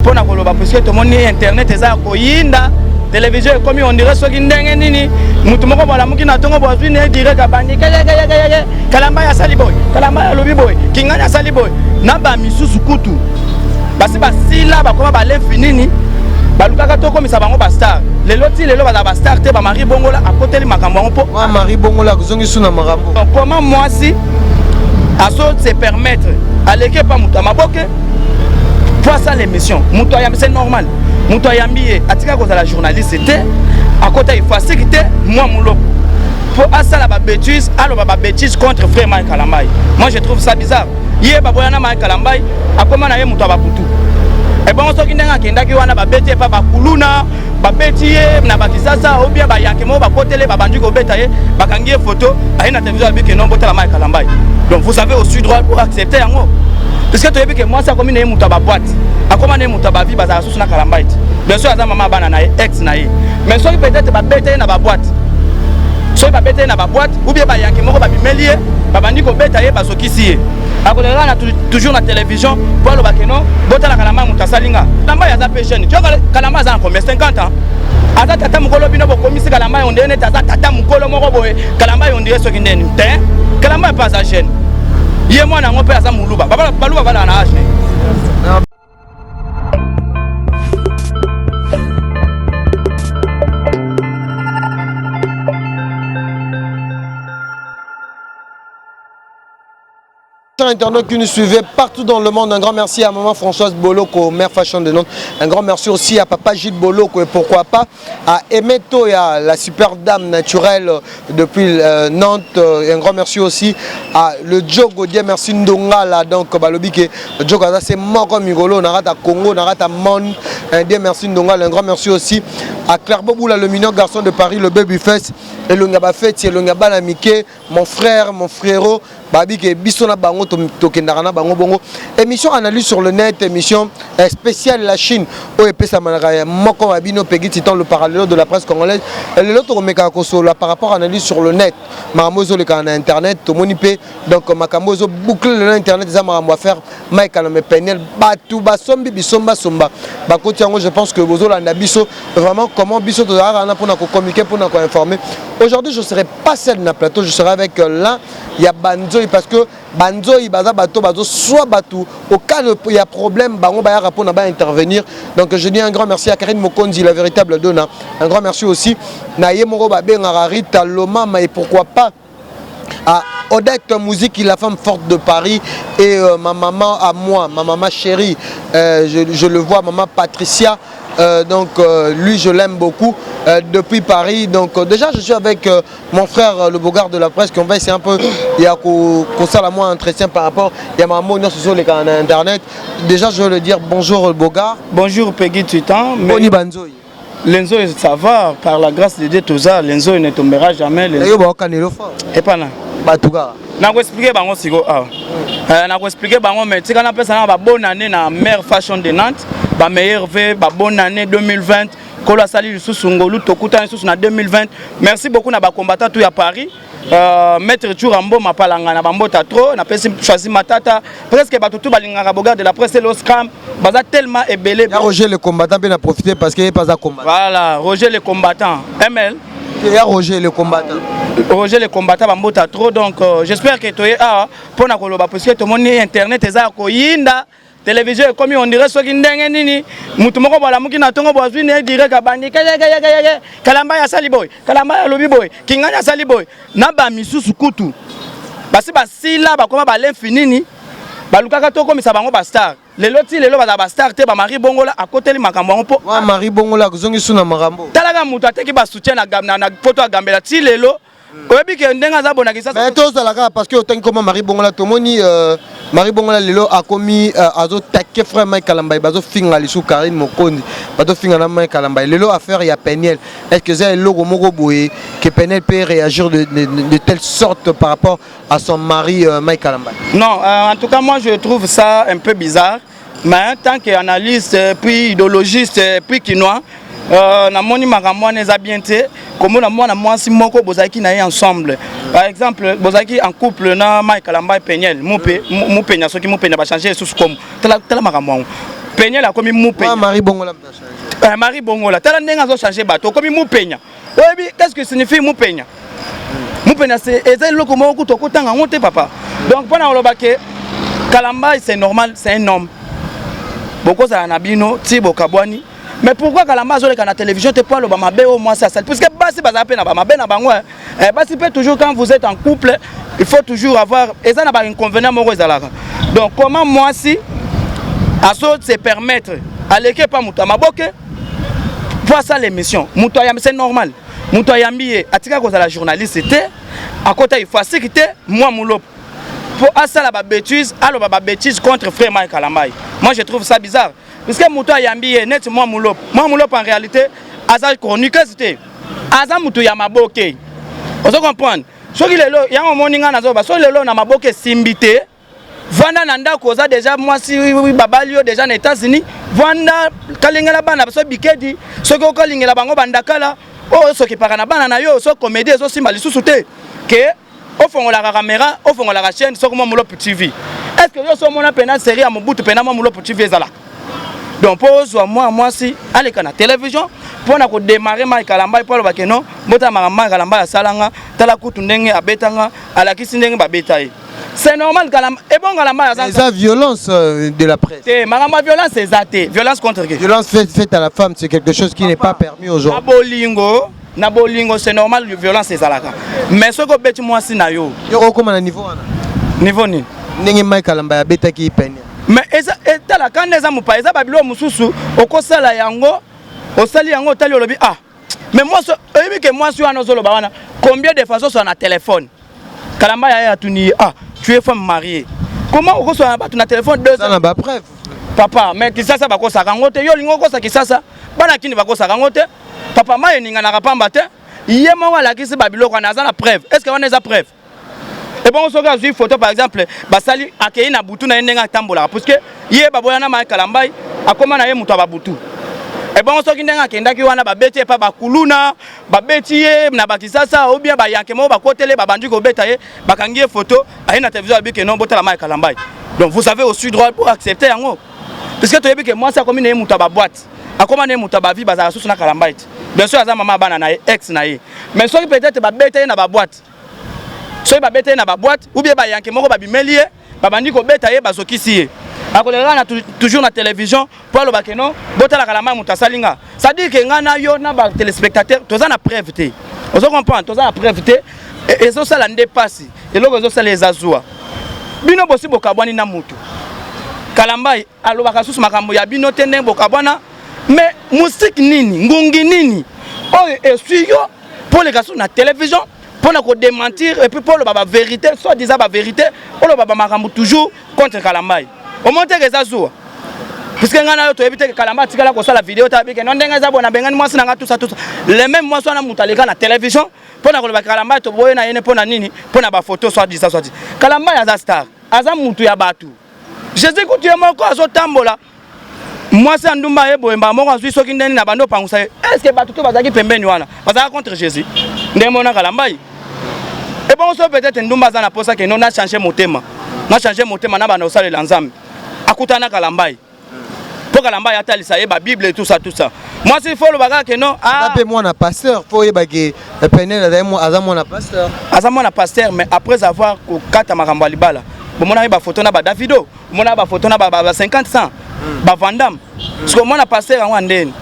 mpo na koloba puisque tomoni internet eza ya koyinda, télévision ekomi on dirait soki ndenge nini. Motu moko bolamuki na ntongo, bozwi ne direct, abandi kekekekeke: Kalamba asali boye, Kalamba alobi boye, Kingani asali boye. Na bamisusu kutu basi basila, bakoma balemfi nini, balukaka tokomisa bango bastar. Lelo ti lelo bazala bastar te. Bamarie Bongola akoteli makambo yango mpo Marie Bongola akozongi su na makambo. Comment mwasi azo se permettre aleki epa moto ya maboke po asala émission? Moto ayambi, c'est normal. Moto ayambi ye, atika kozala journaliste te, akota ifasiki te, mwa moloko mpo asala babêtise, aloba babêtise contre frère Mike Kalambai. Moi, je trouve ça bizarre. Ye baboya na Mike Kalambai, akóma na ye moto ya babutu. Ebongo soki ndenge akendaki wana, babeti epa bakuluna, babeti ye na bakisasa ou bien bayanke moko bakotele, babandi kobeta ye, bakangi ye photo, aye na télévision, abi ke non, botala Mike Kalambai. Donc vous avez aussi droit pour accepter yango, puisque toyebi ke mwasi akomi na ye moto ya baboite, akóma na ye moto ya bavie. Bazala susu na Kalambai te. Bien sûr, aza mama ya bana na ye, ex na ye, mais soki peut-être babeta ye na baboite, soki babeta ye na baboite ou bien bayanke moko babimeli ye, babandi kobeta ye, bazokisi ye, akoleka na toujours na télévision mpo aloba ke non, botala Kalamba, moto asali nga. Kalamba aza mpe jeune. Kalamba aza na combien? 50 ans. Aza tata mokolo. Bino bokomisi Kalamba yo ndenge neti aza tata mokolo moko boye. Kalamba yo ndenge soki ndeni te. Kalamba mpe aza jeune. Ye mwana yango mpe aza moluba. Baluba balaka na age. Internautes qui nous suivaient partout dans le monde, un grand merci à maman Françoise Boloko, mère fashion de Nantes. Un grand merci aussi à papa Gilles Boloko et pourquoi pas à Aimé Toya, la super dame naturelle depuis Nantes. Et un grand merci aussi à le Djogo, Dieu merci Ndongala. Donc, balobi que Djogo, c'est moko Migolo, Narata Congo, Narata Monde. Un Dieu merci Ndongala. Un grand merci aussi à Claire Boboula, le mignon garçon de Paris, le baby face, et le Ngaba Feti, et le Ngaba Mike, mon frère, mon frérot. Babi ke biso na bango tokendaka na bango bongo. Émission Analyse sur le net, émission spéciale la Chine oyo epesamanaka ya moko ya bino, Pegi Titan, le parallèle de la presse congolaise. Lelo tokomekaka kosolola par rapport à Analyse sur le net, makambo ezolekaka na internet. Tomoni mpe donc makambo ezoboucle lelo internet eza makambo affaire Mike Kalamba, Peniel. Bato basombi bisombasomba, bakoti yango. Je pense que bozolanda biso vraiment comment biso tozalaka wana mpona kocommuniquer, mpona koinformer. Aujourd'hui, je serai pas seul na plateau, je serai avec l'un ya banzoi, parce que banzoi baza bato bazoswa bato au cas de ya problème, bango bayaka mpona baintervenir. Donc je dis un grand merci à Karine Mokonzi, la véritable dona. Un grand merci aussi na ye moko babengaka Rita Lomama et pourquoi pas à Odette Mouziki, la femme forte de Paris, et ma maman à moi, ma maman chérie, je le vois, maman Patricia, donc lui je l'aime beaucoup depuis Paris. Donc déjà je suis avec mon frère, le Bogard de la presse, qu'on va essayer un peu, il y a ça moi entretien par rapport, il y a maman sur les internet. Déjà je veux le dire bonjour Bogard. Bonjour Peggy Titan. Boni Banzoy? Lenzo, ça va, par la grâce de Dieu, tout ça, Lenzo ne tombera jamais. Lenzo. Yo ba fort. Et pas là. Batuka. Nakoexpliquer bango siko awa, nakoexpliquer bango, mais tika napesa na babonne année na mare fashion de Nantes, bameilleur v babonne année 2020. Kolo asali lisusu ngolu, tokutani lisusu na 2020. Merci beaucoup na bacombattant tout ya Paris, maître Tour Mboma Palanga na bambota trop. Napesi Choisi Matata, presque bato tout balingaka Bogard de la presse, loscram baza tellement ebele. Ya Roger le combattant mpe na profiter parce que ye mpe aza combattant. Voilà, Roger le combattant ml. Ya Roger le combattant. Roger le combattant, bambota trop. Donc j'espère que toye awa mpona koloba puisque tomoni internet eza ya koyinda, télévision ekomi on dirait soki ndenge nini. Mutu moko bolamuki na ntongo, bozwi ne direct, abandi kekekekeke: Kalamba asali boye, Kalamba alobi boye, Kingani asali boye. Na bamisusu kutu basi basila, bakoma balemfi nini, balukaka tokomisa bango bastar. Lelo ti lelo bazala bastar te. Bamarie Bongola akoteli makambo yango mpo wa Marie Bongola akozongi su na makambo. Talaka, moto ateki basoutien na poto agambela ti lelo, oyebi ke ndenge aza bona Kisasa. Mais tozala kaka parce que otangi koma Marie Bongola. Tomoni Marie Bongola lelo akomi azotake frère Mike Kalambai, bazofinga lisu Karine Mokonzi, bazofinga na Mike Kalambai. Lelo affaire ya Peniel, est ce que eza eloko moko boye que Peniel peut réagir de telle sorte par rapport à son mari Mike Kalambai? Non, en tout cas moi je trouve ça un peu bizarre, mais en tant qu'analyste puis idéologiste puis kinois, namoni makambo wana eza bien te. Komona mwana mwasi moko bozalaki na ye ensemble, par exemple bozalaki en couple na Mike Kalambai, Peniel mupenya, soki mupenya bachange lisusu komo. Tala, tala makambo yango. Peniel akomi mupenya. Marie Bongola. Marie Bongola, tala ndenge azochanger bato, okomi mupenya. Oyebi qu'est-ce que signifie mupenya? Mupenya, c'est eza eloko moko kutu okotanga yango te, papa. Donc mpona koloba ke Kalamba, c'est normal, c'est un homme, bokozala na bino ti bokabwani. Mais pourquoi Kalamba azoleka na télévision te po aloba mabe oyo mwasi asali? Puisque basi bazala mpe na bamabe na bango. Basi mpe, toujours quand vous êtes en couple, il faut toujours avoir, eza na bainconvénient moko ezalaka. Donc comment mwasi azo se permettre aleki epa moto ya maboke po asala émission? Moto ayambi, c'est normal, moto ayambi ye atika kozala journaliste te, akota ifasiki te, mwa molopo mpo asala babêtise, aloba babêtise contre frère Mike Kalambai. Moi, je trouve ça bizarre, puisque moto ayambi ye neti mwa molopo. Mwa molopo en réalité aza chroniqueuse te, aza moto ya maboke. Ozo comprendre? Soki lelo yango omoni ngai nazoba, soki lelo na maboke esimbi te, vanda na ndako. Oza déjà mwasi, babali yo déjà na États-Unis, vanda, kalingela bana so bikedi. Soki okalingela bango bandakala oyo osokipaka na bana na yo, so comédie ezosimba lisusu te, ke ofongolaka caméra, ofongolaka chaîne soki mwa Molopo TV. Est ce que yo so omona mpena série ya Mobutu mpena mwa Molopo TV ezalaka? Donc mpo ozwa mwa mwasi aleka na télévision mpo na kodémarrer Mike Kalamba, mpo alobake non, botala makambo Mike Kalamba asalanga, tala kutu ndenge abetanga, alakisi ndenge babeta ye, c'est normal. Kalamba ebongo Kalamba aza Eza violence de la presse. Te, makambo ya violence eza te. Violence contre qui? Violence faite à la femme, c'est quelque chose qui n'est pas permis Na aujourd'hui. bolingo, na bolingo, c'est normal, violence ezalaka. Mais soki obeti mwasi na yo... Yo okóma na niveau wana? Niveau nini? Ndenge Mike Kalamba abetaki Peniel. Mais eza, etala kanda, eza mopaya, eza babiloko mosusu okosala yango, osali yango, otali, olobi: "Ah, mais mwasi." Oyebi ke mwasi wana ozoloba wana, combien de fois ozosala na telefone? Kalamba ya ye atuni ye: "Ah, tu es femme mariée, comment okosala na bato na telefone deux?" Eza na bapreuve. Papa, mais Kisasa bakosaka yango te. Yo olingi okosa Kisasa, bana kini bakosaka yango te. Papa, mai eninganaka pamba te. Ye moko alakisi babiloko wana, aza na preuve. Est ce que wana eza preuve? Ebongo soki azwi photo, par exemple, basali, akei na butu na ye ndenge atambolaka, puisque ye baboya na Mike Kalambai, akóma na ye moto ya babutu. Ebongo soki ndenge akendaki wana, babeti ye epa bakuluna, babeti ye na bakisasa, ou bien bayanke moko bakotele, babandi kobeta ye, bakangi ye photo, aye na télévision, alobi ke non, botala Mike Kalambai. Donc vous avez aussi droit pour accepter yango, puisque toyebi ke mwasi akomi na ye moto ya baboîte, akóma na ye moto ya bavie, bazalaka susu na Kalambai te. Bien sûr, aza mama ya bana na ye, ex na ye. Mais soki peut-être babeta ye na baboîte, soki babeta ye na baboîte, ou bien bayanke moko babimeli ye, babandi kobeta ye, bazokisi ye, akoleka na toujours na télévision mpo aloba ke non, botalaka la mai moto asali nga. C'est-à-dire ke nga na yo na batéléspectateur toza na preuve te. Ozo comprendre? Toza na preuve te. Ezosala nde mpasi. Eloko ezosala eza zuwa. Bino bosi bokabwani na mutu Kalambai, alobaka susu makambo ya bino te ndenge bokabwana. Mais musike nini, ngungi nini oyo esui yo mpo oleka susu na télévision mpona kodémentir et puis mpo oloba bavérité, soit disant bavérité, oloba bamakambo toujours contre Kalambai? Omoni teke eza zuwa, puisque ngai na yo toyebi teke Kalamba atikala kosala video te abike no ndenge eza boye, nabengani mwasi na ngai, tusa tusa. Le même mwasi wana, moto aleka na télévision mpo na koloba Kalamba toboye na ye ne mpo na nini? Mpo na bafoto, soit disant, soit disant. Kalamba aza star, aza mutu ya bato. Jésus kutu ye moko azotambola, mwasi ya ndumba ye boye, mbala moko azwi soki ndeni na bando opangusa ye. Est ce que bato to bazalaki pembeni wana bazalaka contre Jésus ndenge mona Kalambai? Ebongo so peut-être ndumba aza na posa ke no, na change motema, na change motema, na banda kosalela Nzambe, akutana na Kalambai mpo Kalambai atalisa ye babible, tout ça, tout ça. Mwasi fo oloba kaka ke non. Aza mpe mwana pasteur. Fo oyeba ke Peniel aza mwana pasteur. Aza mwana pasteur, mais après avoir kokata makambo ya libala, bomonaki bafoto na badavido, omonaka bafoto na ba 50 100 bavandame. Siko mwana pasteur yango andeni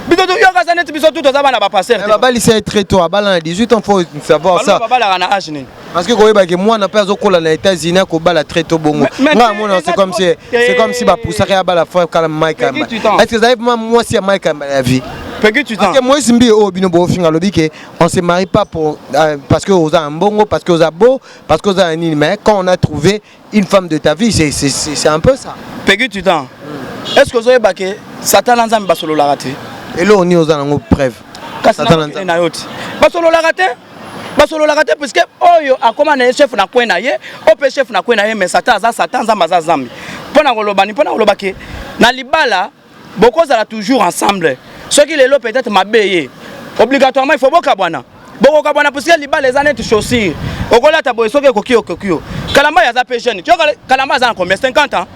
biso yoka aza neti biso tu toza bana bapasteur. Babalisa ye très tôt, abala na 18 ans, faut savoir ça. Babalaka na age nini? Parce que koyebaki mwana mpe azokola na États-Unis, akobala très tôt bongo. Nga amona, c'est comme si bapusaka ye abala frère kala Mike Kamba. Est ce que ezali vraiment mwasi ya Mike Kamba ya vie? Peki tu Parce que Moïse Mbi oyo bino bofinga alobi ke on se marie pas pour parce que oza un mbongo, parce que oza beau, parce que oza un nini, mais quand on a trouvé une femme de ta vie, c'est un peu ça. Peki tu temps, est ce que ozoyeba ke Satan na Nzambe basololaka te? Eloko nini oza nango preuve? Kasi na yo te, basololaka te, basololaka te, puisque oyo akóma na ye chef na kwe na ye, oyo mpe chef na kwe na ye. Mais Satan aza Satan, Nzambe aza Nzambe. Mpo na koloba ni mpo na koloba ke na libala bokozala toujours ensemble. Soki lelo peut-être mabe ye, obligatoirement il faut bokabwana, bokokabwana, puisque libala eza neti chaussure, okolata boye, soki ekoki, okoki. Yo Kalamba aza mpe jeune. Tio Kalamba aza na combien? 50 ans.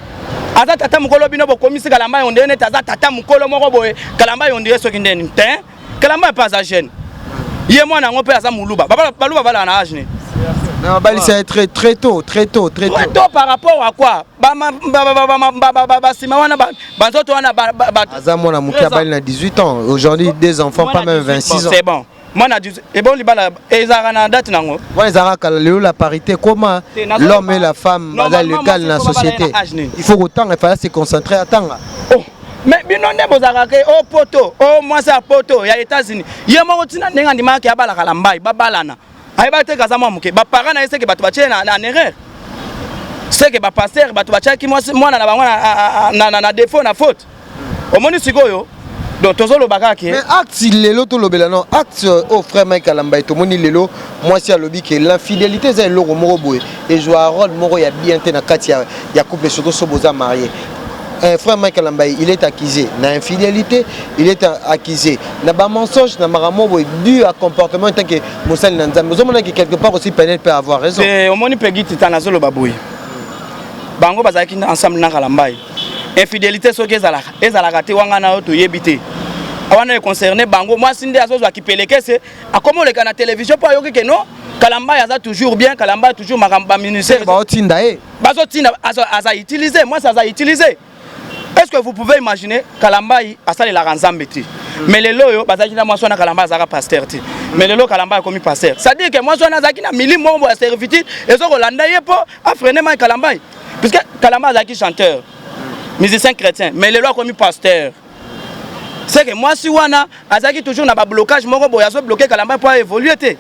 Aza tata mokolo, bino bokomisi Kalamba yondeye neti aza tata mokolo moko boye. Kalamba yondeye soki ndeni te, Kalamba mpe aza jeune. Ye mwana yango mpe aza moluba. Baluba balaka na age nini? Non, balisa très très tôt, très tôt, très tôt. Très tôt par rapport à quoi? Basima wana, banzoto wana. Aza mwana moke, abali na 18 ans. Aujourd'hui, des enfants, pas même 26 ans. C'est bon. Mwana ebon, libala ezalaka na date nango. Wana ezalaka kala. Lelo la parité, comment l'homme et la femme baza l'égal na société. Il faut kotanga, il fallait se concentrer, atanga. Oh, mais bino nde bozalaka ke o poto, o mwasi ya poto, ya États-Unis. Ye moko ntina ndenge andimaka abalaka na mbai, babalana, ayeba te kaza mwa moke. Baparent na ye seke bato batie na erreur, seke bapasteur bato batiaki mwana na bango na défaut, na faute. Omoni sikoyo, donc tozoloba kaka ke Mais acte lelo, tolobela non acte oyo frère Mike Kalamba. Tomoni lelo mwasi alobi ke l'infidélité eza eloko moko boye ezwa rôle moko ya bien te na kati ya couple, surtout so boza marié. Frère Mike Kalamba, il est accusé na infidélité, il est accusé na bamensonge, na makambo boye dû à comportement. En tant que mosali na Nzambe, ozomona ke quelque part aussi Peniel peut avoir raison. Omoni mpe Giti ta, nazoloba boye: bango bazalaki ensemble na Kalambai. Infidélité soki ezalaka, ezalaka te. Wanga na oyo toyebi te, wana econcerne bango. Mwasi nde azozwa kipelekese, akoma oleka na télévision mpo ayoki ke non, Kalambai aza toujours bien, Kalambai toujours makambo baministère. Baotinda ye. Bazotinda, aza utiliser, mwasi aza utiliser. Est ce que vous pouvez imaginer, Kalambai asalelaka Nzambe te, mais lelo oyo bazalaki na mwasi wana, Kalambai azalaka pasteur te, mais lelo Kalambai akomi pasteur. C'est à dire que mwasi wana azalaki na milimo moko ya servitude ezokolanda ye mpo afreiner mai Kalambai, puisque Kalambai azalaki chanteur, musicien chrétien, mais lelo akomi pasteur. C'est que mwasi wana azalaki toujours na bablocage moko boye, azobloquer Kalamba mpo aévolue te.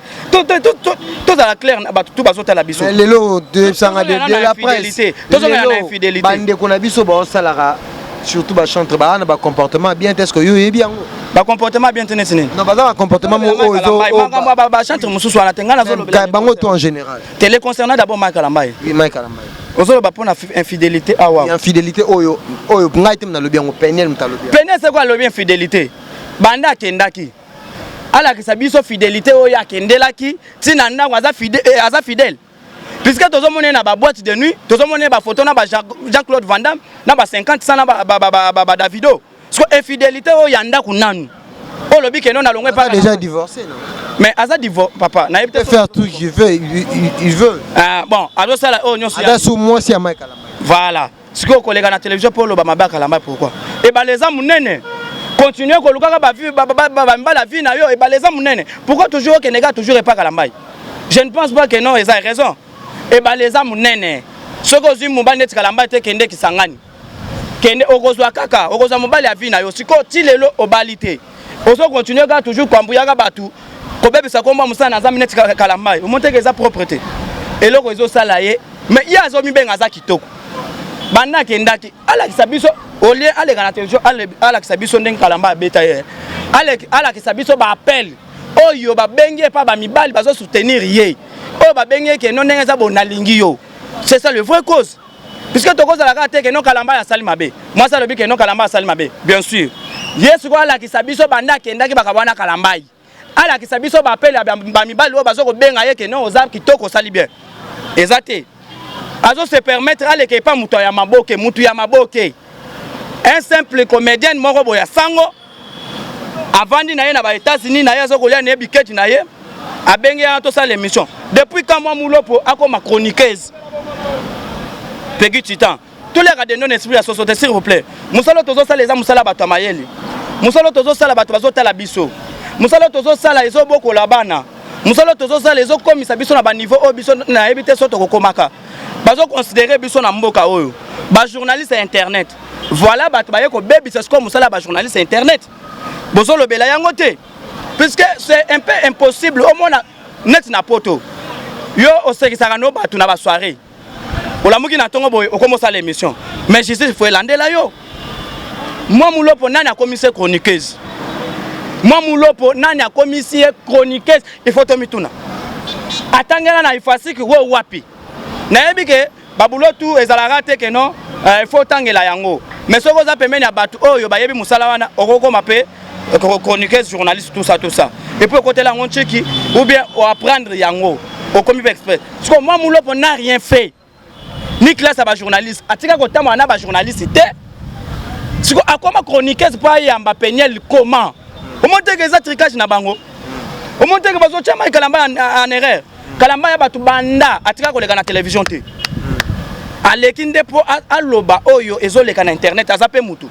Tozala clair na bato tu bazotala biso. Lelo toyebisanga de la presse. Tozongela na infidélité. Bandeko na biso baosalaka, surtout bachantre, baa na bacomportement bien te. Est ce que yo oyebi yango? Bacomportement bien te neti nini? Non, baza bacomportement oyo bachantre mosusu wana te, ngai nazolobela bango to en général. Tele concernant d'abord Mike Kalambai. Oui, Mike Kalambai. Ozoloba mpona infidélité awa. Infidélité oyo ngai te nalobi yango, Peniel moto alobi. Peniel seko alobi infidélité. Banda akendaki, alakisa biso fidélité oyo akendelaki ntina ndako. Aza fidèle, puisque tozomona ye na baboîte de nuit, tozomona ye bafoto na ba Jean-Claude Van Damme, na ba 50 cent, na badavido. Siko infidélité oyo ya ndako nanu olobi keno nalongwe. Pas déjà divorcé, non? Mais aza divorcé, papa, nayebi te. Faire tout qu'il veut, il veut. Ah, bon, azosala oyo nyonso. Aza sous mwasi ya Mike Kalamba. Voilà. Sikoyo koleka na télévision mpo oloba mabe Akalamba, pourquoi? Ebale eza monene, continue kolukaka bamibala vie na yo. Ebale eza monene, pourquoi toujours okende kaka toujours epa Kalambai? Je ne pense pas que non, eza raison. Ebale eza monene. Soki ozwi mobali neti Kalambai te, kende Kisangani, kende, okozwa kaka, okozwa mobali ya vie na yo. Sikoyo ti lelo obali te, ozocontinue kaka toujours kwambuyaka bato, kobebisa kombo mosala na Nzambe neti Kalambai. Omoni teke eza propre te eloko ezosala ye. Mais ye azomibenga aza kitoko. Banda akendaki, alakisa biso, olie aleka na télévision, alakisa biso ndenge Kalamba abeta ye, alakisa biso baappel oyo babengi ye mpa bamibali bazosoutenir ye, oyo babengi ye keno ndenge eza bo nalingi yo. C'est ça le vrai cause, puisque tokozala kaka te keno Kalamba asali mabe. Mwasi alobi keno Kalamba asali mabe, bien sûr. Ye sikoyo alakisa biso banda akendaki bakaba wana Kalambai, alakisa biso baappel ya bamibali oyo baza kobenga ye keno oza kitoko, osali bien. Eza te azo se permettre aleka epa moto ya maboke, mutu ya maboke, un simple comédienne moko boye ya sango, avandi na ye na ba-États-Unis na ye, aza kolia na ye biketi na ye, abenge yana tosala émission. Depuis quand mwa Mulopo akoma chroniqueuse? Pegi Titan, toliaka dendo na esprit ya soso te, s'il vous plaît. Mosala oyo tozosala eza mosala ya bato ya mayele. Mosala oyo tozosala, bato bazotala biso. Mosala oyo tozosala ezobokola bana. Mosala oyo tozosala ezokomisa biso na baniveau oyo biso nayebi te so tokokomaka. Bazoconsidérer biso na mboka oyo bajournaliste ya internet. Voilà, bato baye kobebisa sikoyo mosala ya bajournaliste ya internet. Bozolobela yango te, puisque c'est un peu impossible. Omona neti na poto, yo osekisaka no bato na basoirée, olamuki na ntongo boye, okomi osala émission, mais justice faut elandela yo. Mwa Mulopo, nani akomisi ye chroniqueuse? Mwa Mulopo, nani akomisi ye chroniqueuse? Il faut tomituna. Atangela na Ifasiki wo wapi? Nayebi ke babulo tu ezalaka te ke non, il faut otangela yango, mais soki oza pembeni ya bato oyo bayebi mosala wana, okokoma mpe chroniqueuse, journaliste, tout ça, tout ça. Et puis okotela yango ntiki ou bien oapprendre yango, okomi mpe expert. Siko mwa Mulopo n'a rien fait. Ni classe ya bajournaliste, atika kotambola na bajournaliste te. Siko akoma chroniqueuse mpo ayamba Peniel. Comment? Omoni teke eza tricage na bango. Omoni teke bazotya Mike Kalamba en erreur. Kalamba ya bato banda atika koleka na télévision te, aleki nde mpo aloba oyo ezoleka na internet. Aza mpe mutu,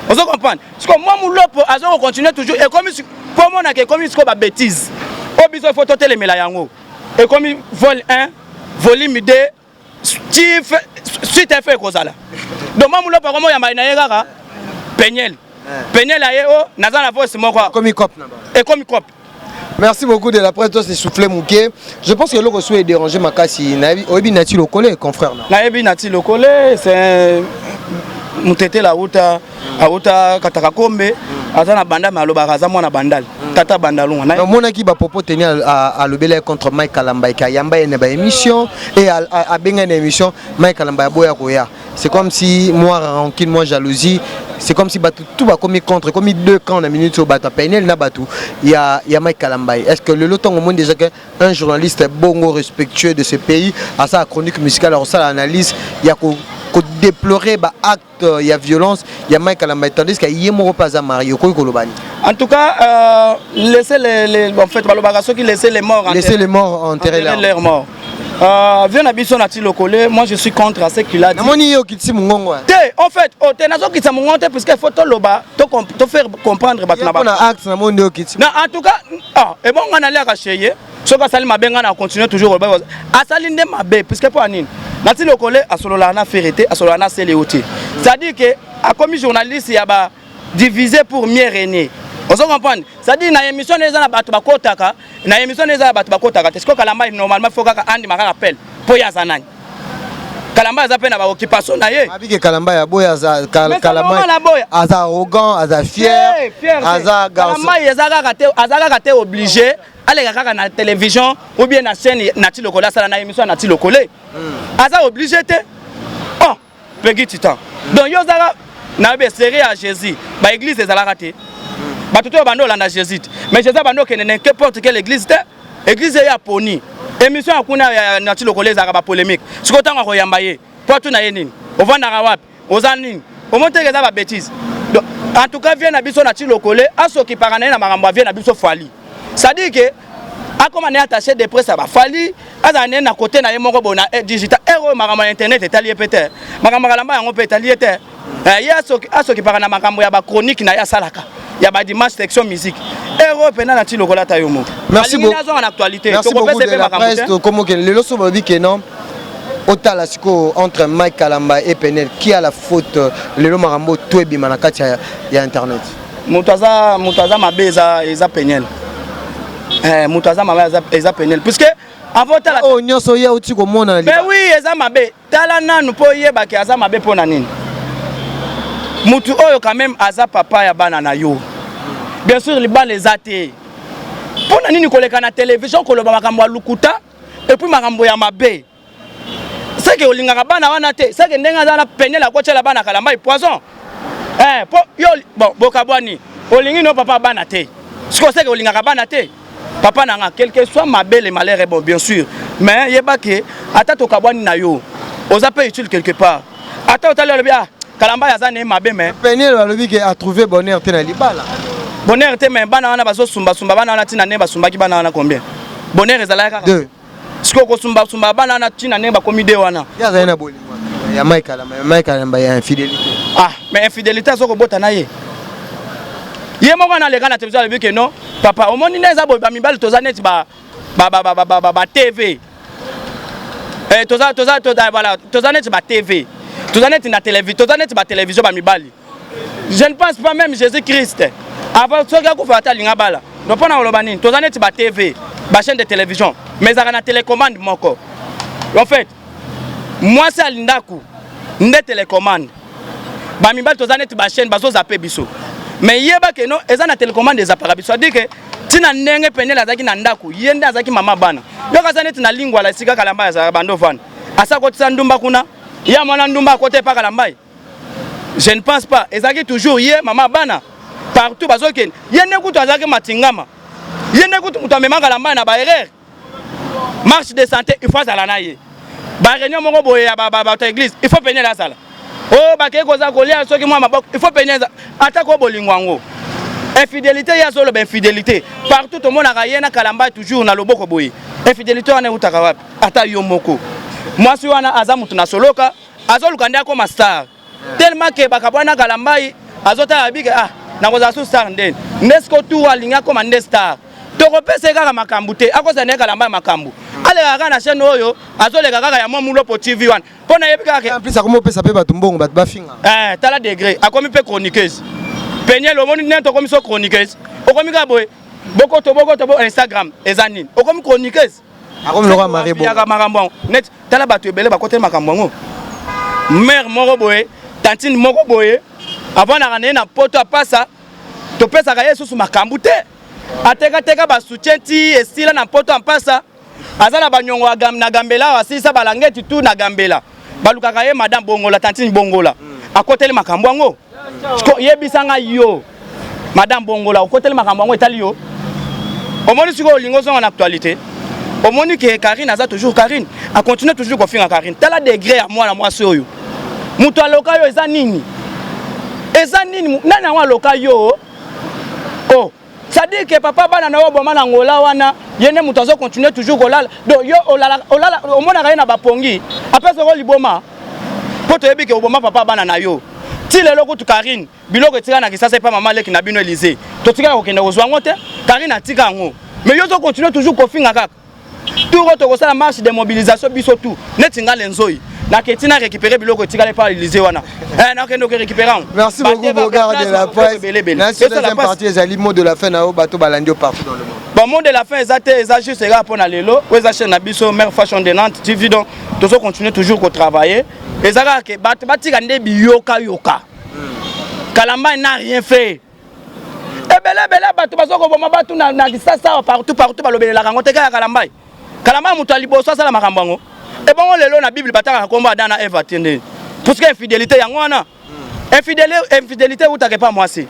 ozo comprendre? Siko mwa Mulopo aza kocontinue toujours. Ekomi mpo omonaka, ekomi sikoyo babêtise oyo biso ifo totelemela yango. Ekomi vol 1, volume 2, chief suite efe ekozala. Donc mwa Mulopo akomi oyamba na ye kaka Peniel. Peniel aye o naza na voice moko. Ekomi cop na bango. Ekomi cop. Merci beaucoup de la presse. Toi, c'est soufflé mouké. Je pense que le souhait est dérangé makasi. Oyebi Nati Lokole, confrère? Nayebi Nati Lokole, c'est mutetela auta auta kataka kombe, aza na banda, me alobaka aza mwana Bandal, tata Bandalunga. Namonaki bapopo teni alobela contre Mike Kalamba, eke ayamba ye na baémission e abenga ye na émission, Mike Kalamba aboya koya. C'est comme si moi rancune, moi jalousie, c'est comme si bato tout bakomi contre, ekomi deux camps na minute oyo, bato ya Peniel na bato ya Mike Kalamba. Est ce que lelo ntango omoni déjà que un journaliste bongo respectueux de ce pays asala chronique musicale, akosala analyse ya kodéplorer baacte ya violence ya Mike Kalamba, tandis que ye moko mpe aza marié, okoki koloba nini? En tout cas, laissez les, en fait, balobaka soki laissez les morts laissez les morts enterrer enterrer leurs morts. Vieux na biso Nati Lokole, moi je suis contre à ce qu'il a dit. Namoni ye okitisi mongongo. Te, en fait, oh, te, nazokitisa mongongo te, puisque faut toloba, to faire comprendre bato na mpona acte, namoni nde okitisi. Non, en tout cas, ah, ebongo nga naliaka chez ye. Soki asali mabe, nga na continue toujours koloba asali nde mabe, puisque mpo ya nini? Nati Lokole asololaka na Ferre te, asololaka na Seleo te. C'est-à-dire que akomi journaliste ya ba diviser pour mieux régner, ozo comprendre? C'est-à-dire na émission na eza na bato bakotaka, na émission na eza na bato bakotaka te. Sikoyo Kalamba, normalement faut kaka andima kaka appel mpo ye aza nani? Kalamba aza mpe na baoccupation na ye. Abike Kalamba ya boya aza Mais c'est Kalamba normal aboya. Aza arrogant, aza fier. Fier te. Aza garçon. Kalamba eza kaka te, aza kaka te obligé aleka kaka na télévision ou bien na chaîne Nati Lokole, asala na émission ya Nati Lokole. Aza obligé te. Oh, Pegi Titan, donc yo ozaka nayebi série ya Jésus, baéglise ezalaka te, bato to bando olanda Jésus te, mais Jésus abandi okende n'importe quelle église te, église ye aponi. Émission ya kuna ya Nati Lokole ezalaka bapolémique. Sikoyo ntango akoyamba ye po atuna ye nini, ovandaka wapi, oza nini, omoni teke eza babêtise. Donc en tout cas, vieux na biso Nati Lokole asokipaka na ye na makambo ya vieux na biso Fally, c'est-à-dire que akoma na ye attaché de presse ya baFally, azala na ye na côté na ye moko boye na digital ere oyo. Makambo ya internet etali ye mpe te, makambo ya Kalamba yango mpe etali ye te. Ye asokipaka na makambo ya bachronique na ye asalaka ya badimanche, section musique ere oyo mpena Nati Lokola ata yo moko. Merci Alingi beaucoup. nazonga na actualité. Merci beaucoup Tokopesa de mpe la makambo presse. te. Tokomokende lelo so balobi ke non, otala sikoyo entre Mike Kalamba et Peniel, qui a la faute? Lelo makambo to ebima na kati ya internet. Moto aza mabe eza Peniel. Moto aza mabe eza Peniel, puisque avant otala oyo nyonso ye auti komona na mais oui, eza mabe. Tala nanu mpo oyebaki aza mabe mpo na nini. Mutu oyo quand même aza papa ya bana na yo, bien sûr libala eza te. Mpo na nini koleka na télévision koloba makambo ya lukuta et puis makambo ya mabe? Seke olingaka bana wana te, seke ndenge aza na Peniel akotiela bana Kalamba poison. Po yo, bon, bokabwani, olingi no papa bana te. Sikoyo seke olingaka bana te. Papa na nga, quel que soit mabe, le malheur est bon, bien sûr, mais yeba ke ata tokabwani na yo, oza mpe utile quelque part. Ata otali, olobi: "Ah, Kalamba aza na ye mabe", mais Peniel balobi ke atrouve bonheur te na libala. Bonheur te, mais bana wana bazosumbasumba bana wana, ntina ndenge basumbaki bana wana combien? Bonheur ezalaki kaka deux. Sikoyo kosumbasumba bana wana, ntina ndenge bakomi de wana. Ye azali na bolingo ya Mike Kalamba, ya Mike Kalamba ya infidélité. Ah, mais infidélité aza kobota na ye, ye moko wana aleka na télévision, alobi ke non, papa, omoni nde eza boye, bamibali toza neti ba TV. Toza, voilà, toza neti ba TV, toza neti na télévision, toza neti batélévision bamibali. Je ne pense pas même Jésus Christ avant soki akufa ata alinga bala. Donc mpo na koloba nini? Toza neti ba TV, bachaîne de télévision, mais ezalaka na télécommande moko. En fait, mwasi ali ndako nde télécommande, bamibali toza neti bachaîne, bazozape biso. Mais yeba ke no, eza na télécommande ezapaka biso. Adi ke ntina ndenge Peniel azalaki na ndako, ye nde azalaki mama bana. Yoka, aza neti na Lingwala, esika Kalamba azalaka, bando vanda, asa kotisa ndumba kuna, ya mwana ndumba akota epa Kalambai. Je ne pense pas. Ezalaki toujours ye mama bana partout bazokende, ye nde kutu azalaki matingama, ye nde kutu moto amemaka Kalamba na baerreur. Marche de santé, il faut azala na ye. Ba réunion moko boye ya bato ya église, il faut Peniel azala. Oyo bakei koza kolia soki mwa maboko, il faut Peniel ata ko bolingo yango. Infidélité, ye azoloba infidélité partout, tomonaka ye na Kalamba toujours na loboko boye. Infidélité wana eutaka wapi? Ata yo moko, mwasi wana aza motu na soloka, azoluka nde akoma star, tellement ke bakabwana Kalambai, azotala bike, ah, nakozala su star ndeni nde siko tour alingi akoma nde star. Tokopesa ye kaka makambo te, akozala nde Kalamba ya makambo, aleka kaka na chaîne oyo azoleka kaka ya mwa Mulopo TV wana, mpo nayebi kaka. En plus akomi opesa mpe bato mbongo, bato bafinga. Eh, tala degré akomi mpe chroniqueuse. Peniel, omoni nde tokomi so chroniqueuse, okomi kaka boye, bokoto bokoto bo Instagram eza nini, okomi chroniqueuse. Akomi lokola Marie. Yaka makambo yango net. Tala bato ebele bakoteli makambo yango. Mare moko boye, tantine moko boye, avandaka na ye na Poto, apasa topesaka ye susu makambo te, atekateka basoutien ti esila na Poto, ampasa aza na banyongo na Gambela awa, asilisa balangeti tu na Gambela, balukaka ye madame Bongola, tantine Bongola. Akoteli makambo yango. Yebisanga yo, madame Bongola, okoteli makambo yango, etali yo. Omoni sikoyo olingi ozonga na actualité, omoni ke Karine aza toujours Karine, acontinue toujours kofinga Karine. Tala degré ya mwana mwasi oyo. Moto aloka yo eza nini? Eza nini? Nani yango aloka yo? Oh, c'est-à-dire que papa bana na yo boma na Ngola wana, ye nde moto azocontinue toujours kolala. Donc yo olala, olala, omonaka ye na bapongi, apesaka liboma, mpo toyebi ke oboma papa bana na yo. Ti lelo kutu Karine, biloko etika na Kisasa epa mama leki na bino Élysée, totikaka kokende kozwa yango te. Karine atika yango, mais yo ozocontinue toujours kofinga kaka. Tour oyo tokosala marche de mobilisation biso tout, neti nga lenzoi naketi na récupérer biloko etikali epa Élysée wana, nakende okorécupérer yango. Merci beaucoup, Bogard de la presse. Na deuxième partie ezali mot de la fin na yo, bato balandi yo partout dans le monde. Bon, mot de la fin eza te, eza juste kaka mpo na lelo oyo eza chaîne na biso Mare Fashion de Nantes TV. Donc tozo continuer toujours kotravailler. Eza kaka ke bato batika nde biyokayoka. Kalamba n'a rien fait. Ebele ebele bato baza koboma bato na Kisasa awa, partout partout, balobelelaka yango te. Kaka Kalambai, Kalambai moto ya liboso asala makambo yango. Ebongo lelo na Bible batangaka nkombo Adam na Eva te ndeni? Puisque infidélité yango wana, infidélité eutaka epa mwasi.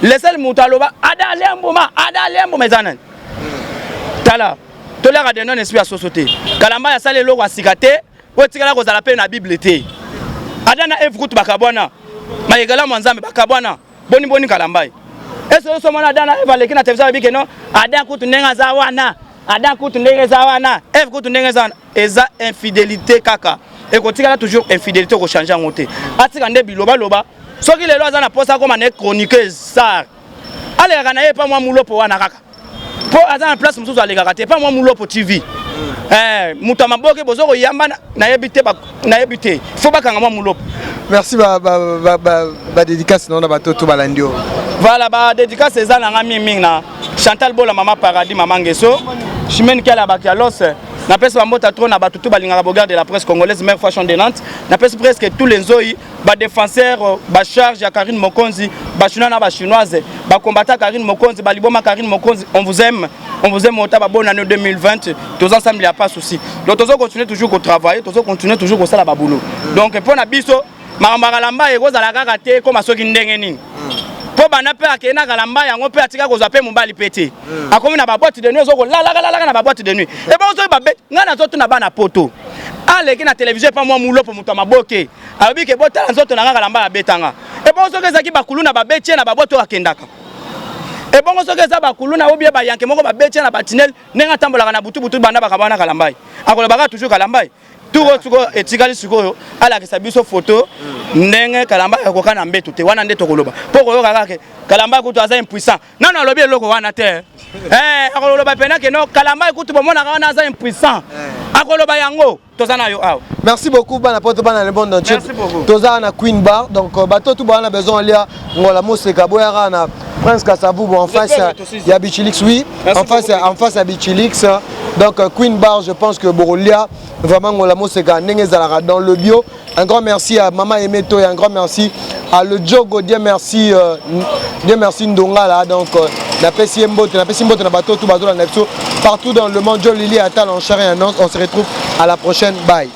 Le seul moto aloba Adam alia mbuma, Adam alia mbuma, eza nani? Tala, toliaka de non esprit ya soso te. Kalamba asali eloko ya sika te oyo etikala kozala mpe na Bible te. Adam na Eve kutu bakabwana, mayekalamu ya Nzambe bakabwana. Boni boni Kalambai ese oso mwana Adam na Eve aleki na televizio, alobi ke non, Adam kutu ndenge aza wana, Adam kutu ndenge eza wana, Eve kutu ndenge eza wana. Eza infidélité kaka, ekotikala toujours infidélité, okochange yango te. Atika nde bilobaloba. Soki lelo aza na posa akoma na ye chroniqueuse star, alekaka na ye epa mwa Mulopo wana kaka, mpo aza na place mosusu alekaka te, epa mwa Mulopo TV. Moto ya maboke bozo koyamba, nayebi te, nayebi te, faut bakanga mwa Mulopo. Merci. Badédicace na bato to balandi oyo. Voilà, badédicace eza nanga mingimingi na Chantal Bola, mama Paradis, mama Ngeso, Chimene Kiala, Bakialos. Napesi bambota trop na bato tu balingaka Bogard de la presse congolaise, Mare Fashion de Nantes. Napesi presque tous les nzoi, badéfenseur, bacharge ya Karine Mokonzi, bachinois na bachinoise, bacombattant Karine Mokonzi, baliboma Karine Mokonzi, on vous aime, on vous aime. Ota babonne année 2020, toza ensemble, ya pas souci. Donc tozo continuer toujours kotravailler, tozo continuer toujours kosala baboulot. Donc mpo na biso, makambo ya Kalamba ekozala kaka te ekoma soki ndenge nini, mpo banda mpe akei na Kalamba yango mpe atika kozwa mpe mobali mpe te, akomi na baboîte de nuit, ozokolalakalaka na baboîte de nuit. Ebongo soki babeti ngai, nazotuna bana Poto, aleki na televizio epa mwa Mulopo, moto ya maboke, alobi ke botala nzoto na nga, Kalamba abetanga. Ebongo soki ezalaki bakulu na babeti ye na baboîte oyo akendaka? Ebongo soki eza bakulu na obie bayanke moko babeti ye na batinele, ndenge atambolaka na butu butu, banda bakaba wana, Kalambai akolobaka toujours Kalambai turo. Sikoyo etikali sikoyo alakisa biso foto ndenge Kalamba akoka na mbeto te, wana nde tokoloba, mpo koyoka kaka Kalamba kutu aza impuissant, nano alobi eloko wana te. Akoloba pena ke no, Kalamba kutu bomonaka wana aza impuissant, akoloba yango. Toza na yo awa. Merci beaucoup, bana Poto, bana le monde entier. Merci beaucoup. Toza na Queen Bar, donc bato tout bana besoin lia ngola moseka, boyaka na Prince Kasavubu, en face ya Bichilix, oui. Merci. En face ya Bichilix. Donc Queen Bar, je pense que bokolia vraiment ngola moseka ndenge ezalaka dans le bio. Un grand merci à Mama Emeto et un grand merci à le Djogo, Dieu merci, Dieu merci Ndongala. Donc napesi ye mbote, napesi mbote na bato tout bazolanda biso partout dans le monde. Joe Lili Atal en chair et en os. On se retrouve à la prochaine. Bye.